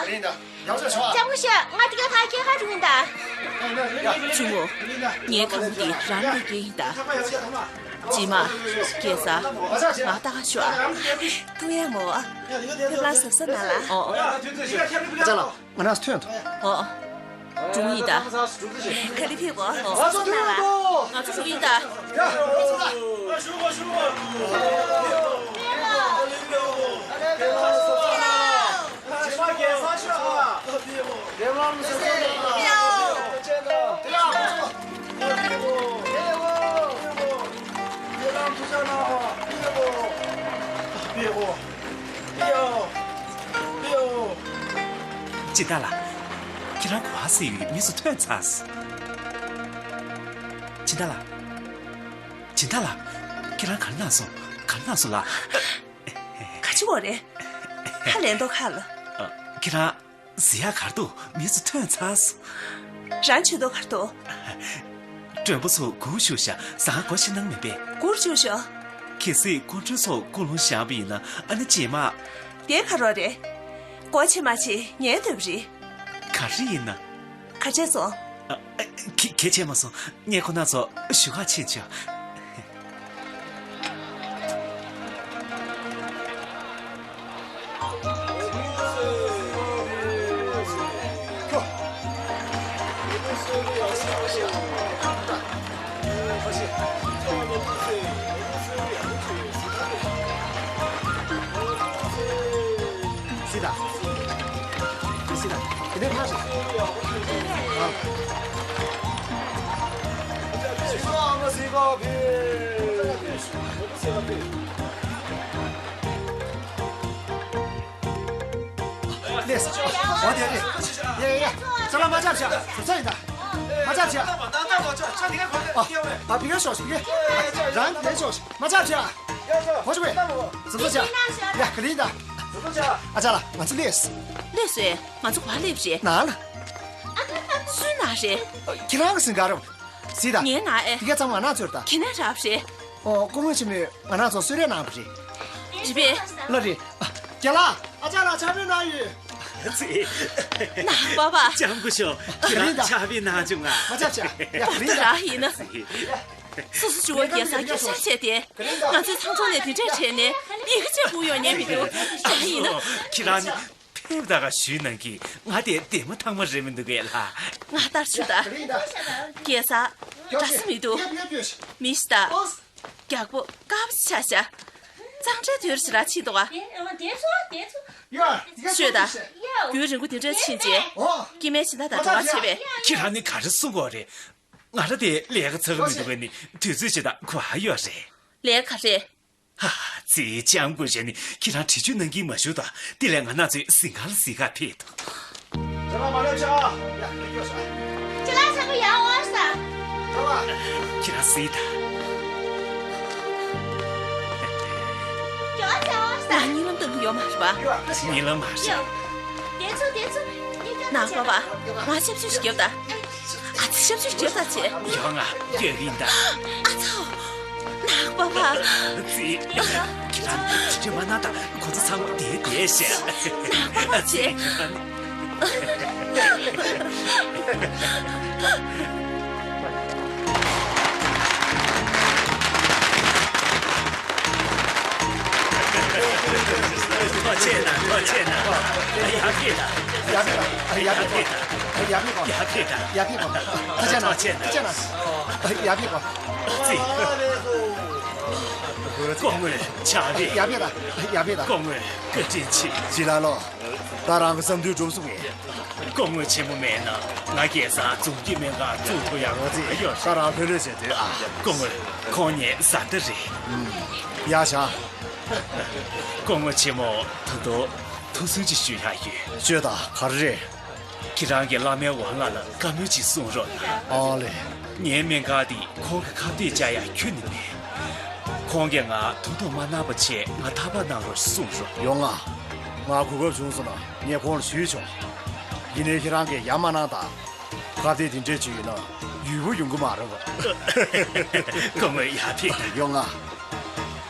ལྕམ་སྐུ་ཞབས། ང་འདི་ག་ཕར་སྐྱེལ་ག་འགྲོ་ཡིན་ད། གཅུང་མོ། ངའི་ཁང་པ་འདི་རང་ལས་སྐྱེལ་ཡིན་ད། རྗེས་མ། སྐྱེལ་ས། ང་ལྟ་ག་ཤོག་ཨ། ཐུག་ཡ་མོ། ཕེབས་ལ་གཟབ་གཟབ་གནང་ལ། ཨོ། ཨ་ཅག་ལགས། ང་རང་ཚོ་ཐོན་ཐུབ། ཨོ། འགྲོ་ཡིན་ད། ག་ལེ་ཕེབས་གོ། ཨོ། གཟབ་གཟབ་གནང་ལ། ང་ཚོ་འགྲོ་ཡིན་ད། སྦྱིན་བདག་ལགས། ཁྱེད་རང་ག་པར་ཟེར་ཡོད། མི་ཚོ་ཐོན་ཚར། སྦྱིན་བདག་ལགས། སྦྱིན་བདག་ལགས། ཁྱེད་རང་ག་རེ་གནང་སོང་། ག་རེ་གནང་སོང་ལགས། ག་ཅི་འོ་རེད། ཁ་ལན་ཏོ་ཁ་ལ། ཨ། ཁྱེད་རང་ཟེར་ཡག་ག་རེ་འདུག་མི་ཚོ་ཐོན་ཚར། རང་བྱེད་དོ་ག་རེ་འདུག་མགྲོན་པོ་ཚོ་སྒུག་བཞུགས་ཤག་ཟ་ཁང་སྒོ་ཕྱེ་གནང་མེད་པས། སྒུག་བཞུགས་ཤག་གལ་སྲིད་སྐུ་མགྲོན་ཚོ་ཀུན་སློང་བཞག་པ་ཡིན་ན་ཨ་ནི་རྗེས་མ། དེ་ག་རེ་རེད། སྒོ་ཕྱེ་མ་ཕྱེ་ངའི་འདོད་པ་རེད། ག་རེ་ཡིན་ན། ག་བྱས་སོང་། ཨ། ཨ། ག་ག་བྱས་མ་སོང་། ངས་ཁོ་རང་ཚོ་བཞུགས་སྒར་ཕྱིན་བྱུང་། སི་ད། སི་ད། དེ་ནས་ཕར་ཞོག་ཨ། སི་ད། ཨ་མ་སི་ད་ཕེ། ལས། འོ་དེ་རེད། ཡ་ཡ་ཡ། ས་ལ་མ་ཆབ་ཆ། ས་ས་ཡིན་ད། མ་ཆབ་ཆ། ཨ། ཨ། བི་ག་ཤོག་ཤིག་རང་དེ་ཤོག་མ་ཆབ་ཆ། གོ་ཆུ་བས། ཟུར་ཟ་བྱ། ཡ་ག་ལེ་ཡིན་ད། ཨ་ཅག་ལགས་ང་ཚོ་སླེབས། སླེབས་སོང་། ང་ཚོ་ག་པར་སླེབས་རེད། ནང་ལ། སུའི་ནང་རེད། ཁྱེད་རང་གི་སེང་ག་རེད། སི་ད། ངའི་ནང་ཨེ། དེ་ག་ཚང་མ་ང་ཚོར་ད། ཁྱེད་ནས་རག་རེད། ཨོ། སྐུ་ངོ་ཆེན་མོས་ང་རང་ཚོ་གསོལ་རས་གནང་བ་རེད། རེད་པས། ལ་རེད། ཨ། རྒན་ལགས། ཨ་ཅག་ལགས་ཕྱག་དཔེ་གནང་ཡོད། ཙི། ནག་པ་པ། ལྕམ་སྐུ་ཞབས། ཁྱེད་རང་ཕྱག་དཔེ་གནང་བྱུང་ང་། མ་ཆབ་ཆ། ཡ་ག་ལེ་ཡིན་ད། རག་ཡིན་ན། སོ་སོ་ཇུ་བ་རྒྱལ་སར་སྐད་ཆ་བྱས་ཏེ། ང་ཚོའི་ཚང་ཚོང་ནས་དེ་འདྲས་བྱས་ནས་ཡི་གེ་བྱས་སྒུག་ཡོང་ཉན་མི་འདུག་རག་ཡིན་ན། ཁྱེད་རང་ནི། ཕེབས་ད་ག་ཞུས་གནང་གི། ང་དེ་ལྡན་མ་ཐང་མ་རེད་མི་འདུག་གས་ལ། ང་ལྟར་ཆུ་ད། རྒྱལ་ས། འདྲ་ས་མི་འདུག་མི་ཤི་ད། རྒྱག་པོ་དཀར་པོ་ཆ་ཤ། གཙང་སྦྲའི་དུས་ར་ཞིག་ར་ཕྱིན་འདུག་ག་ཤོད་ད། རྒྱུན་རིང་པོ་དེ་འདྲ་ཕྱིན་རྗེས། སྐྱེ་དམན་སྦྱིན་བདག་དང་འབྲེལ་བ་བྱས་པས། ཁྱེད་རང་ནི་ག་རེ་གསུང་གི་ཡོད་རེད། ང་རང་དེ་ལས་ཀ་ཚར་གི་མི་འདུག་གས་ནི། དུས་ཚོད་ཅིག་ད་ག་པར་ཡོད་རེད། ལས་ཀ་ག་རེ། ཧ། ཙི། ལྕམ་སྐུ་ཞབས་ནི་ཁྱེད་རང་འདྲི་གཅོད་གནང་གིན་མ་བཞུགས་དང་། དེ་ལས་ང་རང་ཚོའི་གཟིམ་ཁང་ལ་གཟིགས་གར་ཕེབས་དང་། ཁྱེད་རང་མ་སླེབས་ཤག་ཁྱེད་རང་ཚང་མ་ཡར་འོང་ས། ཁྱེད་རང་གཟིགས་དང་། ང་གཉིད་ལམ་བཏང་གི་ཡོད་མ་རེད་པ། གཉིད་ལམ་མ་རེད། ནག་པ་པ། ང་ཆབ་ཆུ་ཞིག་རྒྱོབ་དང་། ཨ་ཙི། ཞབས་ཞུ་རྒྱབ་ད་བྱེད། ཡོང་ང་། སྐྱོ་གིན་ད། ཨ་ཚོ། ནག་པ་པ། ཙི། ཁྱེད་རང་ཅི་མ་ན་ད། ཁོ་ཚོ་ཚང་མ་དེ་དེ་བྱས། ནག་པ་པ་བྱེད། ཐུགས་རྗེ་གནང་། ཐུགས་རྗེ་གནང་། ཡར་ཕེབས་དང་། ཡར་ཕེབས་དང་། ཡར་ཕེབས་དང་། ཡར་ཕེབས་དང་། ཡར་ཕེབས་དང་། ཐུགས་རྗེ་གནང་། ཐུགས་རྗེ་གནང་། ཡར་ཕེབས་དང་། ཙི། སྐུ་ངོ་ཕྱག་དཔེ། ཡར་ཕེབས་དང་། ཡར་ཕེབས་དང་། སྐུ་ངོ་བཀའ་དྲིན་ཆེ། ཅི་ལ་ལོ། ད་རང་གི་བསམ་འདུན་འགྲུབ་སོང་ངས། སྐུ་ངོ་ཆེན་མོ་མེད་ན་ང་རྒྱལ་ས་འཛུམ་གྱིས་སྨན་ཁང་བཙུགས་ཐུབ་ཡག་རོ་ཙི་ཡོད། ད་རང་ཕན་ལོས་བྱས་དུས་ཨ། སྐུ་ངོ་ཁོང་གཉིས་བཟའ་ཟླ་རེད། ཡ་ཤ། སྐུ་ངོ་ཆེན་མོ་ད་དུང་ཐུགས་སུན་ཅིག་ཞུ་ཡག་ཡོད། ཤོད་ད་ག་རེ་རེད། ཁྱེད་རང་གིས་བླ་མའི་ཝང་ལགས་ལ་བཀའ་མོལ་ཅིག་གསུང་རོགས་གནང་། ཨ་ལེ། ངའི་སྨན་ཁང་འདི་ཁོང་གི་ཁ་གཏད་བཅག་ཡག་ཁྱོན་ནས་མེད། ཁོང་གིས་ང་ཐུགས་དོགས་མ་གནང་བ་བྱས་ང་ཐར་པ་གནང་རོགས་གསུང་རོགས། ཡོང་ང་། ང་གོ་སྐབས་བྱུང་སོང་ན་ངས་ཁོང་ལ་ཞུས་ཆོག་ཡིན་ནའི་ཁྱེད་རང་གིས་ཡ་མ་གནང་དང་། ཁ་གཏད་དེ་འདྲས་བྱས་ཡོད་ན་ཡུས་པོ་ཡོང་གི་མ་རེད་པ། སྐུ་ངོ་ཡར་ཕེབས་དང་། ཡོང་ང་།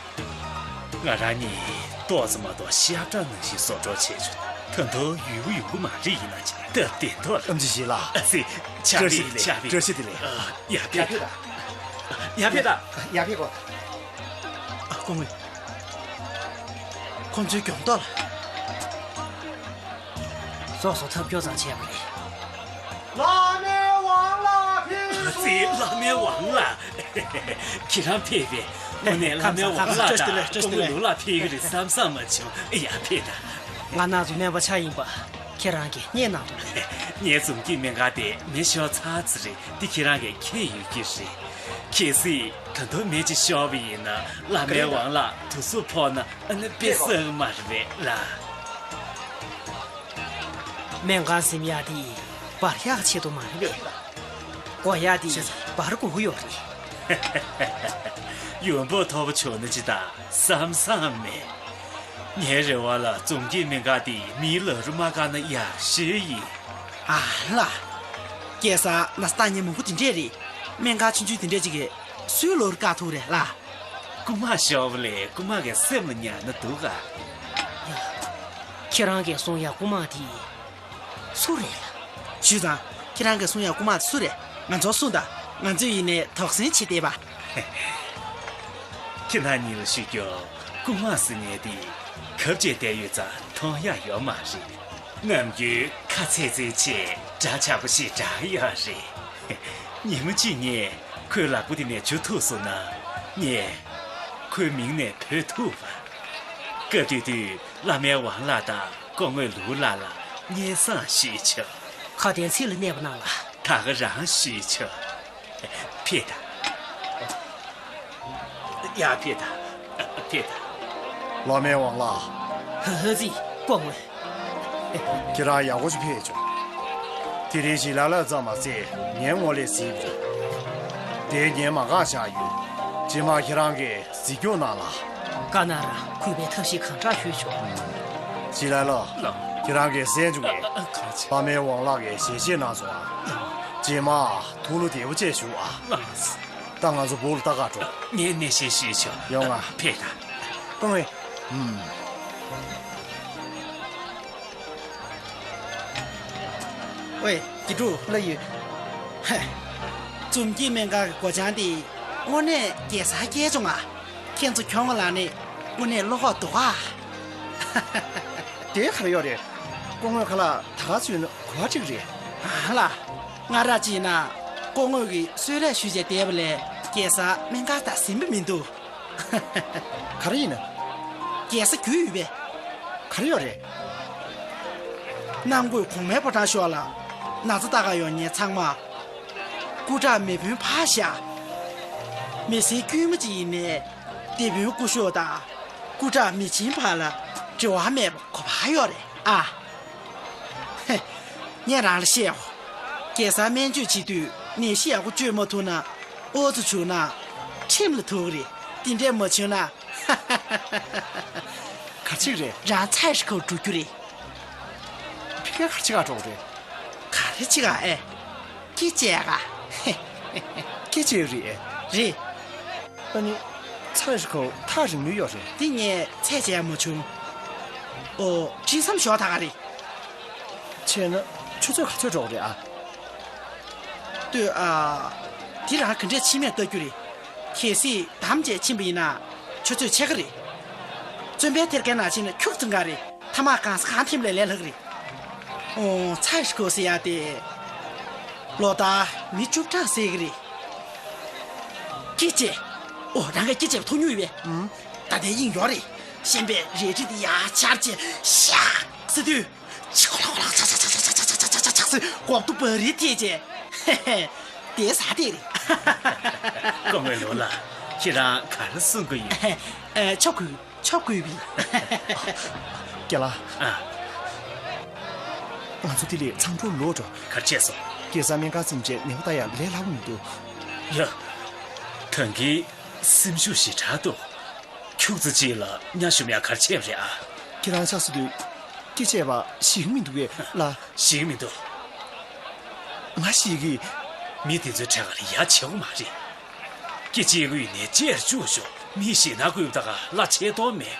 ང་རང་གཉིས་ཏོག་ཙམ་མ་གཏོགས་ཤ་ཁྲག་ནང་བཞིན་བཟོ་འདྲ་བྱས་བྱུང་། ད་དུང་ཡུས་པོ་ཡོང་གི་མ་རེད། ཡིན་ན་ཅིག་སྟབས་བདེ་མདོག་ལ། ཨམ་ཆི་ཞིག་ལ། ཨ་ཙི། ཕྱག་དཔེ་ཡིན། ཕྱག་དཔེ། བཀྲ་ཤིས་བདེ་ལེགས། ཡར་ཕེབས་དང་། ཡར་ཕེབས་དང་། ཡར་ཕེབས་དང་། ཡར་ཕེབས་གོ། ཨ། སྐུ་ངོ། ཁོང་ཚོའི་གྱོང་ཐོག་ལ། སོ་སོ་ཐབས་སྐྱོ་ཙམ་བྱས་པ་རེད། བླ་མའི་ཝང་ལགས་ཕེབས་སོང་། ཙི། བླ་མའི་ཝང་ལགས། ཁྱེད་རང་ཕེབས་པས་དངོས་གནས་བླ་མའི་ཝང་ལགས་དང་སྐུ་ངོ་ལུང་ལགས་ཕེབས་ཀྱི་རེད་བསམ་བསམ་མ་བྱུང་། ཡར་ཕེབས་དང་། ང་རང་ཚོ་སྨན་པ་ཆགས་ཡིན་པ་ཁྱེད་རང་གིས་རྙེད་གནང་འདུག་ངའི་འཛུམ་སྐྱིད་སྨན་ཁང་དེ་མེ་ཤོར་ཚར་ཙམ་རེད། འདི་ཁྱེད་རང་གིས་མཁྱེན་ཡོད་ཀྱི་རེད། གལ་སྲིད་ད་དུང་མེ་ཅིག་ཤོར་བ་ཡིན་ན་བླ་མའི་དབང་ལ་དུག་སོགས་ཕོག་ན་ཨ་ནི་དཔེ་བསགས་མ་རེད་ལ། སྨན་ཁང་ཟིན་ཡག་དེ་འབར་ཡག་ཆེད་དུ་མ་རེད་པས། འགོ་ཡག་དེ་འབར་དགོས་ཀྱི་ཡོད་རེད། ཡོང་འབབ་མཐོ་པོ་བྱུང་ན་ཅི་ད་བསམ་བསམ་མེད། ངའི་རེ་བ་ལ་འཛོམས་སྐྱིད་སྨན་ཁང་དེ་མིའི་ལག་རུ་མ་བཀག་ན་ཡག་ཤོས་ཡིན། ཨ་ལ། སྐལ་བཟང་ན་ཚ་སྟག་ཉེས་མང་པོ་དེ་འདྲས་རེད། སྨན་ཁང་ཆུང་ཆུང་དེ་འདྲས་ཅིག་གིས་སུའི་ལག་རུ་བཀག་ཐུབ་རེད་ལ། རྐུ་མ་ཤོར་བ་ལས་རྐུ་མ་གི་སེམས་ལ་ཉར་ན་འདུག་ག་ཁྱེད་རང་གིས་གསུང་ཡག་རྐུ་མ་དེ་སུ་རེད་ལ། ཞུས་ཙང་ཁྱེད་རང་གིས་གསུང་ཡག་རྐུ་མ་དེ་སུ་རེད། ང་ཚོར་གསུངས་དང་། ང་ཚོས་ཡིན་ནའི་དོགས་ཟོན་བྱེད་བསྡད་པ། ཁྱེད་རང་གཉིས་ལ་ཞུ་རྒྱུ། རྐུ་མ་ཟེར་མཁན་དེ་གབ་བྱས་བསྡད་ཡོད་ཙང་མཐོང་ཡག་ཡོད་མ་རེད། ནམ་རྒྱུན་ཁ་ཚིག་ཚིག་བྱས་འདྲ་ཆགས་པོ་ཞིག་འདྲ་ཡོད་རེད། ཉི་མ་གཅིག་ངས་ཁོའི་ལག་པ་དེ་ནས་འཇུ་ཐུབ་སོང་ན། ངས་ཁོའི་མིང་ནས་འབོད་ཐུབ་པ། སྐབས་དེ་དུས་བླ་མའི་དབང་ལགས་དང་སྐུ་ངོ་ལུའུ་ལགས་ལ་སྙན་སེང་ཞུས་ཆོག་ཁ་དན་ཚིག་ལ་གནས་པ་རྣམས་ལ། ད་ག་རང་ཞུས་ཆོག་ཕེབས་དང་། ཡ་ཕེབས་དང་། ཕེབས་དང་། བླ་མའི་དབང་ལགས། ཧ་ཧ་ཙི། སྐུ་ངོ་། ཁྱེད་རང་ཡག་པོ་ཞིག་ཕེབས་བྱུང་། དེ་རིང་ཞིག་ལ་ལ་ཙམ་མ་ཟད་ངའི་ངོ་ལས་གཟིགས་པ་རེད། དེ་ངས་མ་འགག་བཞག་ཡོད། རྗེས་མ་ཁྱེད་རང་གིས་གཟིགས་སྐྱོང་གནང་ལ། བཀའ་གནང་ར། གུས་པས་ཐབས་ཤེས་གང་དྲག་ཞུས་ཆོག་ཞིག་ལ་ལ། ལགས། ཁྱེད་རང་གིས་གསན་བྱུང་ངས། ཨ། ཨ། གང་ཆེ། བླ་མའི་དབང་ལགས་ཀྱིས་ཞལ་བཞེས་གནང་སོང་ཨ། ལགས། རྗེས་མ་ཐུགས་བློ་བདེ་པོ་བྱས་བཞུགས་ཨ། ལགས། ད་ང་ཚོ་སྦུག་ལ་ལྟ་ག་འགྲོ། ངས་གནས་བཤད་ཞུས་ཆོག་ཡོང་ང་། ཕེབས་དང་། སྐུ་ངོ། ཨུམ། ཝེ། དགེ་ཕྲུག་ལ་ཡོད། ཧེ། འཛོམས་སྐྱིད་སྨན་ཁང་གི་སྒོ་བྱང་དེ་དངོས་གནས་རྒྱལ་སར་སྐྱེལ་བྱུང་ང་། ཁྱེད་ཚོ་ཁྱོད་ང་ལ་ནི་དངོས་གནས་བློ་ཁོག་འདུག་ཨ། དེ་ག་རེ་ཡོད་རེད། སྐུ་ངོ་ཁ་ལག་ད་ག་ཚོད་ནི་གོ་བ་གཅིག་རེད། ཨ་ལ། སྔ་རབས་ཅིག་ན་སྐུ་ངོ་གིས་གསོལ་རས་ཞུས་བྱས་བསྡད་པ་ལས་རྒྱལ་སར་སྨན་ཁང་ད་ཟིན་པ་མི་འདུག་ག་རེ་ཡིན་ན། རྒྱལ་ས་རྒྱུས་ཡོད་པས། ག་རེ་ཡོད་རེད། གནམ་བསྐོས་གོང་མའི་ཕོ་བྲང་ཤོག་ལ་ན་ཚ་ལྟ་ག་ཡོང་མཁན་ཚང་མ། སྐུ་དྲག་མེ་དཔོན་ཕར་བཞག་མི་སེར་དཀྱུས་མ་ཅིག་ཡིན་ནའི། སྡེ་དཔོན་སྐུ་ཞབས་དང་སྐུ་དྲག་མི་ཆེན་བར་ལ་འབྲེལ་བ་མེད་པ་གོ་བ་ཡོད་རེད་ཨ། ཧེ། ངས་རང་ལ་བཤད་འོ། རྒྱལ་སར་སྨན་བཅོས་བྱེད་དུས་ནད་གཞི་ཡག་པོ་བཅོས་མ་ཐུབ་ན་ཨོ་ཙི་བྱུང་ན་ཁྲིམས་ལ་ཐུག་གི་རེད། དེ་འདྲས་མ་བྱུང་ན། ག་ཅིག་རེད། རང་ཚ་ཧྲི་ཁོ་འགྲོ་རྒྱུ་རེད། ཕ་གིར་ག་ཅིག་ག་འགྲོ་གི་རེད། ག་རེ་ཅིག་ག་ཨེ། སྐེ་བཅད་ག་སྐེ་བཅད་རེད། རེད། ཨ་ནི། ཚ་ཧྲི་ཁོ་ཐག་རིང་ལོས་ཡོད་རེད། འདི་ངས་ཚད་བཅད་མ་བྱུང་། ཨོ། འདྲི་མཚམས་ཞོག་ད་ག་རེད། བྱས་ན་ཆུ་ཚོད་ག་ཚོད་འགྲོ་གི་རེད་ཨ། ལྟོས་ཨ། དེ་རང་ག་འདྲས་ཕྱིན་མེད་ལྟ་རྒྱུ་རེད། གལ་སྲིད་དམ་བཅས་ཕྱིན་པ་ཡིན་ན་ཆུ་ཚོད་ཕྱེད་ཀ་རེད། བཙོན་པའི་ཐེར་ཀའི་ནང་ཕྱིན་ན་ཁྱུག་ཙམ་ག་རེད། ཐ་མག་གང་ས་གང་འཐིམ་ལས་ལས་སླ་གི་རེད། ཨོ། ཚ་ཧྲི་ཁོ་ཟེར་ཡ་དེ། ལོ་ལྟར་མི་བཅུ་ཕྲག་བསད་གི་རེད། སྐེ་བཅད། ཨོ། རང་གིས་སྐེ་བཅད་པ་མཐོང་མྱོང་ཡོད་པས། ཨུམ། ད་ལྟའི་དབྱིངས་ཡོད་རེད། ཤན་པས་རལ་གྲི་དེ་ཡར་འཕྱར་བྱས་ཤག་ཟེར་དུས། ཆི་ཁོ་ལོ་ཁོ་ལོ་ཆག་ཆག་ཆག་ཟེར་འོག་ཏུ་བ་རི་ཐེབས་བྱས། ཧེ་ཧེ། དེ་ཟ་དེ་རེད། སྐུ་ངོ་ལུའུ་ལགས། ཁྱེད་རང་ག་རེ་གསུང་གི་ཡོད། ཨེ། ཆོག་གི། ཆོག་དགོས་པས། རྒན་ལགས། ཨ། ང་ཚོ་དེ་ལས་མཚམས་འགྲོ་ལོག་འགྲོ། ག་རེ་བྱས་སོང་། རྒྱལ་སར་སྨན་ཁང་ཟིན་བྱས་ནད་པ་ལྟ་ཡག་ལས་སླ་པོ་མི་འདུག་ཡ། ད་གིན་སེམས་ཤུགས་ཞེ་དྲག་འདུག་ཁྱུག་ཙམ་ཅིག་ལ་ཉ་ཞུམ་ཡག་ག་རེ་བྱས་པ་རེད་ཨ། ཁྱེད་རང་ཆགས་སུ་དུས་སྐེ་བཅད་པ་ཞིག་མི་འདུག་གས་ལ། ཞིག་མི་འདུག་ང་ཞིག་གིས། མི་དེ་ཚོའི་གྲས་ཀ་ལ་ཡ་བྱེད་དགོས་མ་རེད། སྐེ་བཅད་དགོས་ནས་བཅད་བཅུག་ཤོག་མི་ཞིག་ན་དགོས་པ་ད་ག་ལ་ཆེ་མཐོང་མེད།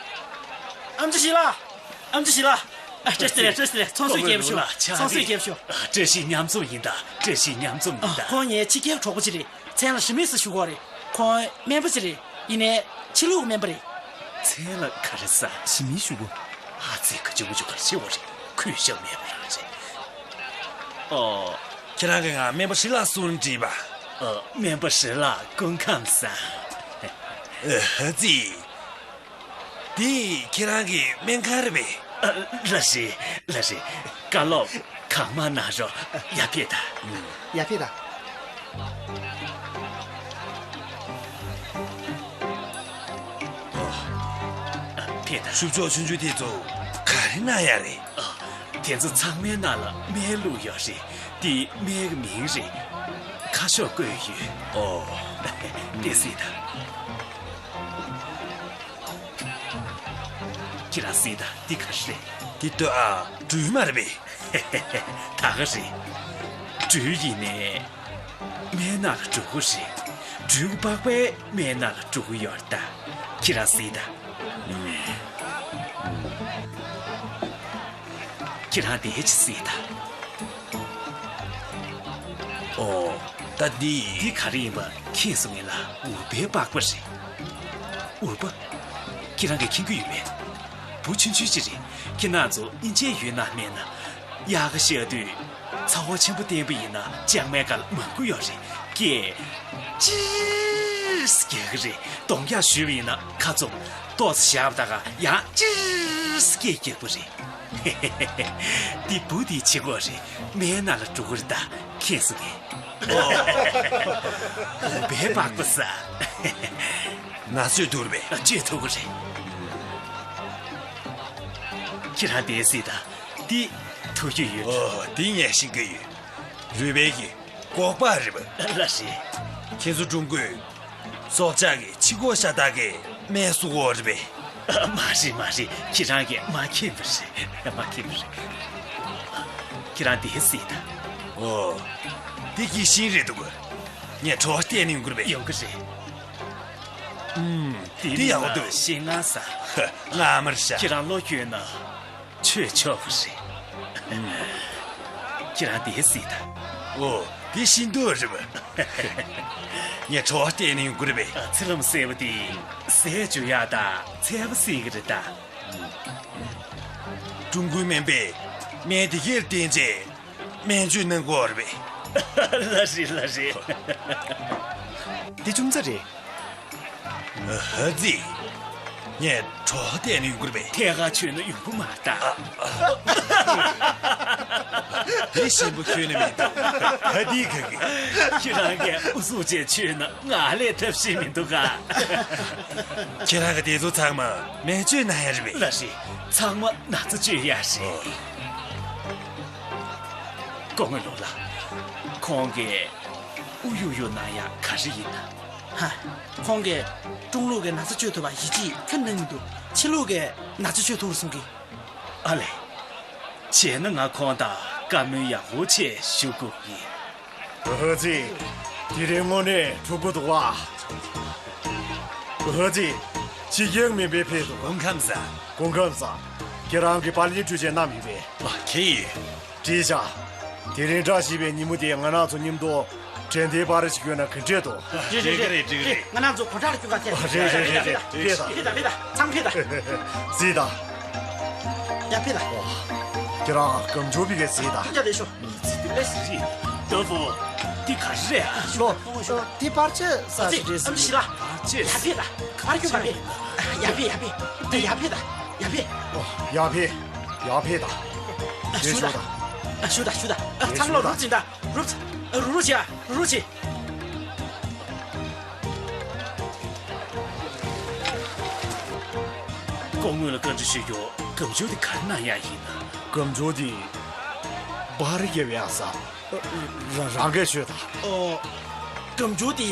ཨམ་ཅི་ཞིག་ལ། ཨམ་ཅི་ཞིག་ལ། ཨ། བཀྲ་ཤིས་བདེ་ལེགས། བཀྲ་ཤིས་བདེ་ལེགས། ཚོང་ཟོག་རྒྱབ་ཤོག་ཚོང་ཟོག་རྒྱབ་ཤོག་བཀྲ་ཤིས་མཉམ་འཛོམས་ཡིན་ད། བཀྲ་ཤིས་མཉམ་འཛོམས་ཡིན་ད། ཁོང་ངའི་ཕྱི་རྒྱལ་གྲོགས་པོ་ཅིག་རེད། མཚན་ལ་ཧྲི་མི་སི་ཞུ་གོ་རེད། ཁོང་སྨན་པ་ཅིག་རེད། ཡིན་ནའི་ཕྱི་ལུགས་སྨན་པ་རེད། མཚན་ལ་ག་རེ་ཟ། ཞི་མི་ཞུ་གོ་ཨ་ཙི་ཁ་ཆུ་མུ་ཆུ་ག་རེ་བྱེད་བ་རེད། ཁོས་ཤ་མེད་པ་རང་རེད། ཨོ། ཁྱེད་རང་གིས་ང་སྨན་པ་ཧྲི་ལགས་གསུང་དྲིས་པ། ཨ། སྨན་པ་ཧྲི་ལགས་སྐུ་ཁམས་བཟང་། ཨ་ཙི། འདི་ཁྱེད་རང་གི་སྨན་ཁང་རེད་པས། ཨ། ལགས་རེད། ལགས་རེད། བཀའ་སློབ་གང་མང་གནང་རོགས། ཡར་ཕེབས་དང་། ཡར་ཕེབས་དང་། ཤུབས་ཀྱོག་ཆུང་ཆུང་དེ་ཚོ་ག་རེ་གནང་ཡ་རེད། ཨ། དེ་ཚོ་ཚང་མའི་ནང་ལ་སྨན་བླུགས་ཡོད་རེད། དེ་སྨན་གྱི་མིང་རེད། ཁ་ཤོག་བཀོད་ཡོད། ཨོ། དེ་གཟིགས་དང་། ཁྱེད་རང་གཟིགས་དང་། འདི་ག་རེ་རེད། འདི་ལྟོས་ཨ། སྦྲུལ་མ་རེད་པས། ད་ག་རེད། སྦྲུལ་ཡིན་ནའི་སྨན་ནང་ལ་འགྲོ་གི་རེད། སྦྲུལ་པགས་པའི་སྨན་ནང་ལ་འགྲོ་གི་ཡོད་རེད་ད། ཁྱེད་རང་གཟིགས་དང་། ཁྱེད་རང་དེ་ཅི་གཟིགས་དང་། ཨོ། ད་འདི། འདི་ག་རེ་ཡིན་པ་མཁྱེན་སོང་ངས་ལ། འུར་པའི་པགས་པ་རེད། འུར་པ། ཁྱེད་རང་གིས་མཁྱེན་གྱི་ཡོད་པས། བུ་ཆུང་ཆུང་ཅིག་རེད། ཁྱེད་རང་ཚོ་དབྱིན་ཇིའི་ཡུལ་ན་མེད་ན། དབྱར་ཁ་ཤར་དུས་ཚ་བ་ཆེན་པོ་བསྟན་པ་ཡིན་ན་ལྕང་མའི་ཁ་ལ་མང་པོ་ཡོད་རེད། སྐད་ཅིག་རྒྱག་གི་རེད། གདོང་རྒྱག་ཞུས་པ་ཡིན་ན་ཁ་བཙུམ། ཏོག་ཙམ་བཞག་པ་ད་ག་ཡང་ཅིག་སྐད་རྒྱག་པ་རེད། འདི་བུ་འདིའི་བྱེད་སྒོ་རེད། སྨན་ནང་ལ་འགྲོ་གི་རེད་ད། མཁྱེན་སོང་ངས། འུར་པའི་པགས་པ་ཟ། ན་ཚ་བཅོས་ཐུབ་རེད་པས། བཅོས་ཐུབ་ཀྱི་རེད། ཁྱེད་རང་དེ་གཟིགས་དང་། འདི་ཐུགས་རྒྱུས་ཡོད། ཨོ། འདི་ངས་ཤེས་ཀྱི་ཡོད། རུས་སྦལ་གྱི་སྒོག་པ་རེད་པ། ལགས་རེད། ཁྱེད་ཚོ་ཀྲུང་གོའི་སྲོག་ཆགས་ཀྱི་ཕྱི་སྒོ་ཤ་སྟག་གི་སྨན་གསོ་སྒོ་རེད་པས། མ་རེད་མ་རེད། ཁྱེད་རང་གིས་མ་མཁྱེན་པ་རེད། མ་མཁྱེན་པ་རེད། ཁྱེད་རང་དེ་གཟིགས་དང་། ཨོ། འདི་གི་ཤིང་རེད་འདུག་ངས་གྲོ་བསྟན་ནས་ཡོང་གི་རེད་པས། ཡོང་གི་རེད། ཨུམ། འདི་ཡག་པོ་འདུག་ཤིང་ང་ས། ང་མར་ཤ། ཁྱེད་རང་བློ་སྐྱོན་ན་ཆོས་ཆོག་གི་རེད། ཁྱེད་རང་དེ་གཟིགས་དང་། ཨོ། འདི་ཤིང་ཏོག་རེད་པ། ངས་གྲོ་བསྟན་ནས་ཡོང་གི་རེད་པས། ཚི་ལམ་སེར་པོ་དེ་ཟས་བཅུག་ཡག་དང་ཚལ་པ་སེལ་གྱི་རེད་ད། ཀྲུང་གོའི་སྨན་པས་སྨན་དེ་གར་བསྟེན་རྗེས་སྨན་བཅོས་གནང་དགོས་རེད་པས། ལགས་རེད་ལགས་རེད། འདི་ཅུང་ཙག་རེད། ཧ་ཙི། ངས་གྲོ་བསྟན་ནས་ཡོང་གི་རེད་པས། ཐད་ཀར་མཆོད་ན་ཡོང་གི་མ་རེད་ད། དེ་ཞིམ་པོ་ཁྱོན་ནས་མི་འདུག་ད་འདི་ག་གི། ཁྱེད་རང་གིས་ཨུ་ཚུགས་བྱས་མཆོད་ན་ང་ལས་ཐབས་ཤེས་མི་འདུག་ག་ཁྱེད་རང་གིས་དེ་ཚོ་ཚང་མ་སྨན་བཅོས་གནང་ཡ་རེད་པས། ལགས་རེད། ཚང་མ་ན་ཚ་བཅོས་ཡ་རེད། ཨོ། སྐུ་ངོ་ལོ་ལགས། ཁོང་གིས་ཨུ་ཡུག་ཡུག་གནང་ཡ་ག་རེ་ཡིན་ན། ཧ། ཁོང་གིས་ཀྲུང་ལུགས་ཀྱི་ན་ཚ་བཅོས་ཐུབ་པ་ཡིད་ཆེས་ཁྱོན་གནང་གི་འདུག་ཕྱི་ལུགས་ཀྱི་ན་ཚ་བཅོས་ཐུབ་རེད་གསུང་གི། ཨ་ལས། བྱས་ན་ང་ཁོང་དང་བཀའ་མོལ་ཡག་པོ་བྱས་ཞུ་དགོས་ཀྱི། ཧ་ཙི། དེ་རིང་དངོས་གནས་འཁྲུག་པོ་འདུག་བ། ཧ་ཙི། ཕྱི་རྒྱལ་མི་འབོད་ཕེབས་འདུག་སྐུ་ཁམས་བཟང་། སྐུ་ཁམས་བཟང་། ཁྱེད་རང་གིས་པར་ལེན་འཕྲུལ་ཆས་བསྣམས་ཡོད་པས། ཨ། ཁྱེད་ཡིན། བྲིས་བཞག་དེ་རིང་བཀྲ་ཤིས་པའི་ཉིན་མོ་དེ་ང་རང་ཚོ་མཉམ་དུ་དྲན་རྟེན་པར་ཞིག་བསྐྱོན་ན་ག་འདྲས་འདུག་རེད་རེད་རེད་རེད། ང་རང་ཚོ་སྒོ་འགྲམ་ལ་སྐྱོད་ག་ཐད། རེད་རེད་རེད་རེད། ཕེབས་དང་། ཕེབས་དང་ཕེབས་དང་། ཚང་མ་ཕེབས་དང་། གཟིགས་དང་། ཡ་ཕེབས་དང་། ཁྱེད་རང་སྒམ་ཆུང་ཕ་གིར་གཟིགས་དང་། ཡ་ལེགས་ཤོག་ལེགས་ཤོག་ལྟ་བུ། འདི་ག་རེ་རེད་ཨ། ལོ། འདི་པར་ཆས་ཟ་ཞིག་རེད་ཟེར། ཨམ་ཆི་ལ། པར་ཆས། ཡ་ཕེབས་དང་། པར་སྐྱོན་མ་ཕེབས། ཡ་ཕེབས་ཡ་ཕེབས། ཡ་ཕེབས་དང་། ཡ་ཕེབས། ཡ་ཕེབས། ཡ་ཕེབས་དང་། ཞུ་དང་། ཞུ་དང་ཞུ་དང་། ཚང་མ་ལོ་རུབ་ཅིག་དང་། རུབ། རུ་རུ་བྱེད་ཨ། རུ་རུ་བྱེད། སྐུ་ངོ་ལ་བཀའ་འདྲི་ཞུ་རྒྱུ། སྒམ་ཆུང་དེ་ག་རེ་གནང་ཡག་ཡིན་ན། སྒམ་ཆུང་དེ་པར་རྒྱབ་ཡག་ས། རང་རང་གིས་ཤོད་དང་། ཨོ། སྒམ་ཆུང་དེ་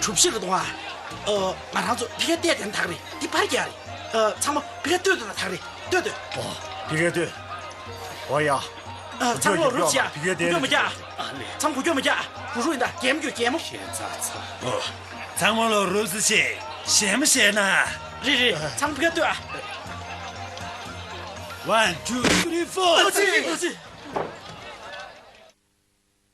གྲུ་བཞི་རེད་འདུག་ཨ། ཨོ། ང་རང་ཚོ་ཕ་གིར་གཏད་དེ་ད་ག་རེད། དེ་པར་རྒྱག་རེད། ཨ། ཚང་མ་ཕ་གིར་སྟོད་དེ་ད་ག་རེད། སྟོད་སྟོད། ཨོ། ཕ་གིར་སྟོད། ཨོ་ཡ། ཨ། ཚང་མ་རུབ་བྱེད་ཨ། གུ་གུ་མ་རྒྱག་ཨ་ལེ། ཚང་མ་གུ་གུ་མ་རྒྱག་རུ་རུ་ཡིན་ད། གད་མོ་རྒྱོབ་གད་མོ། ཁྱད་མཚར་ཚ། ཨོ། ཚང་མ་ལོ་རུབ་ཙམ་བྱེད། ཞེད་མ་བྱེད་ན། རེད་རེད། ཚང་མ་ཕ་གིར་སྟོད་ཨ། One, two, three, four. ཨ་ཙི། ཨ་ཙི།